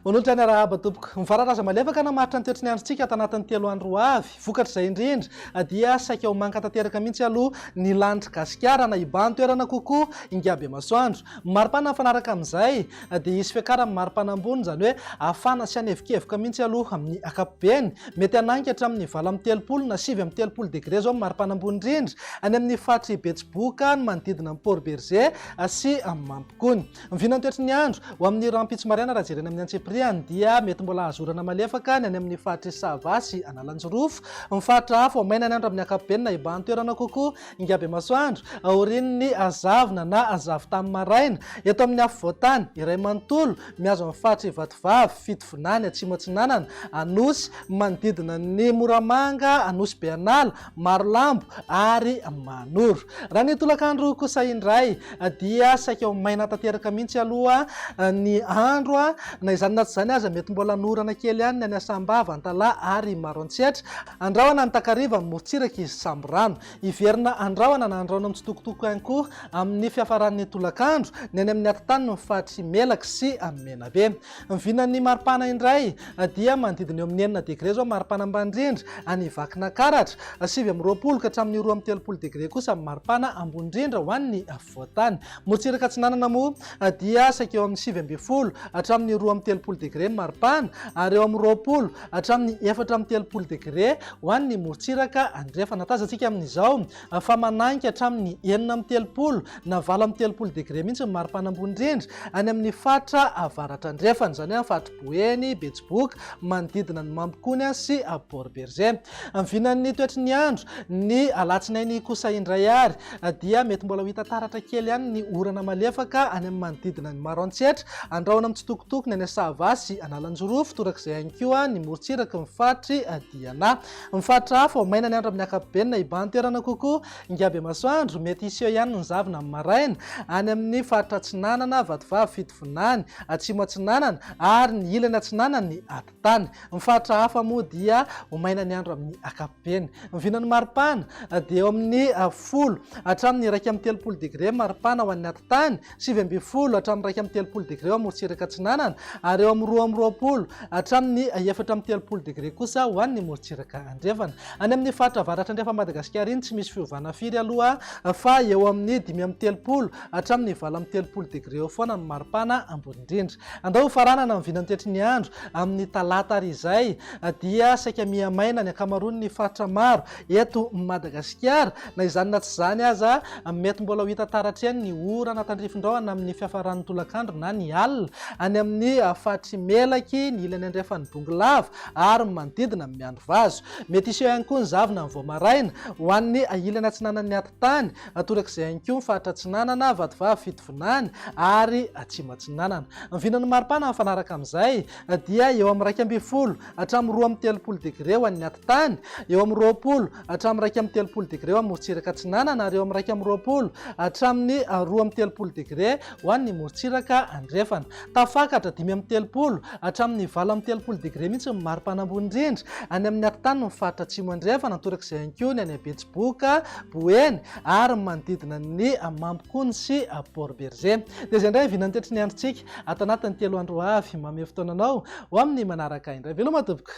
Manolotra ny arahaba tompoko. Mivararaza malefaka namaritra ny toetry ny androntsika ato anatin'ny 3 andro ho avy. Vokatr'izay indrindra dia saika ho manga tanteraka mihitsy aloha ny lanitr'i Gasikara na hibahan-toerana kokoa ingahy Bemasoandro. Ny maripana mifanaraka amin'izay dia hisy fiakaran'ny maripana ambony, izany hoe hafana sy hanevokevoka mihitsy aloha amin'ny ankapobeny. Mety hanainga hatramin'ny 38 na 39 degre izao ny maripana ambony indrindra any amin'ny faritr'i Betsiboka, ny manodidina an'i Port Bergé sy Mampikony. Ny vinantoetry ny andro, ho amin'ny rahampitso maraina raha jerena amin'ny antsipiriany dia mety mbola hahazo orana malefaka ny any amin'ny faritr'i Sava sy Analanjirofo. Ny faritra hafa, ho maina ny andro amin'ny ankapobeny na hibahan-toerana kokoa ingaby masoandro aorian'ny zavona na zavon-tany maraina. Eto amin'ny afovoantany iray manontolo, mihazo amin'ny faritr'i Vatovavy, Fitovinany, Atsimo Atsinanana, Anosy, manodidina ny Moramanga, Anosy Be An'ala, Marolambo ary Mahanoro. Raha ny tolakandro kosa indray dia saika ho maina tanteraka mihitsy aloha ny andro. Na izany na tsy izany aza mety mbola hanorana kely ihany ny any Sambava, Antalaha ary Maroantsetra. Andrahona ny takariva amin'ny morontsiraka izy Sambirano. Hiverina andrahona na andrahona mitsitokotoko ihany koa amin'ny fiafaran'ny tolakandro ny any amin'ny atitanin'ny faritr'i Melaky sy Menabe. Ny vinan'ny maripana indray dia manodidina eo amin'ny 6 degre izao maripana ambany indrindra any Vakinakaratra, 29 ka hatramin'ny 32 degre kosa ny maripana ambony indrindra ho an'ny afovoan-tany. Morontsiraka atsinanana moa dia saika eo amin'ny 19 hatramin'ny 32 degre ny maripana ary eo amin'ny 20 hatramin'ny 34 degre ho an'ny morontsiraka andrefana. Tazantsika amin'izao fa manainga hatramin'ny 36 na 38 degre mihitsy ny maripana ambony indrindra any amin'ny faritra avaratra andrefana, izany hoe faritr'i Boeny, Betsiboka, manodidina ny Mampikony sy Port Bergé. Ny vinan'ny toetry ny andro, ny alatsinainy kosa indray ary dia mety mbola ho hita taratra kely ihany ny orana malefaka any amin'ny manodidina ny Maroantsetra, Andrahona mitsitokotoko ny any Sava sy Analanjirofo, torak'izay ihany koa ny morontsiraky ny faritr'i Diana. Ny faritra hafa, ho maina ny andro amin'ny ankapobeny na hibahan-toerana kokoa. Ingahy Bemasoandro, mety hiseho ihany ny zavona amin'ny maraina, any amin'ny faritra atsinanana, Vatovavy, Fitovinany, Atsimo Atsinanana ary ny ilany atsinanan'ny atitany. Ny faritra hafa moa dia ho maina ny andro amin'ny ankapobeny. Ny vinan'ny maripana dia eo amin'ny 10 hatramin'ny 31 degre maripana ho an'ny atitany, 19 hatramin'ny 31 degre ao amorontsiraka atsinanana ary eo amin'ny 22 hatramin'ny 34 degre kosa ho an'ny morontsiraka andrefana. Any amin'ny faritra avaratra andrefan'i Madagasikara iny tsy misy fiovana firy aloha fa eo amin'ny 35 hatramin'ny 38 degre eo foana ny maripana ambony indrindra. Andao hofaranana ny vinantoetry ny andro amin'ny talata ary izay dia saika miha-maina ny ankamaroan'ny faritra maro eto Madagasikara. Na izany na tsy izany aza, mety mbola ho hita taratra ihany ny orana tandrifin-drahona amin'ny fiafaran'ny tolakandro na ny alina, any amin'ny faritr'i Melaky, ny ilany andrefan'i Bongolava ary ny manodidina ny Miandrivazo. Mety hiseho ihany koa ny zavona ny vao maraina, ho an'ny ilany atsinanan'ny atitany, torak'izay ihany koa ny faritra atsinanana, Vatovavy, Fitovinany ary Atsimo Atsinanana. Ny vinan'ny maripana mifanaraka amin'izay dia eo amin'ny 11 hatramin'ny 32 degre ho an'ny atitany, eo amin'ny 20 hatramin'ny 31 degre ho an'ny morontsiraka atsinanana ary eo amin'ny 21 hatramin'ny 32 degre ho an'ny morontsiraka andrefana. Tafakatra 35 hatramin'ny 38 degre mihitsy ny maripana ambony indrindra any amin'ny atitany ny faritra atsimo andrefana, torak'izay ihany koa ny any Betsiboka, Boeny ary ny manodidina ny Mampikony sy Port Bergé. Dia izay indray vinantetry ny androntsika ato anatin'ny 3 andro ho avy. Mamehy fotoana anao ho amin'ny manaraka indray. Veloma tompoko!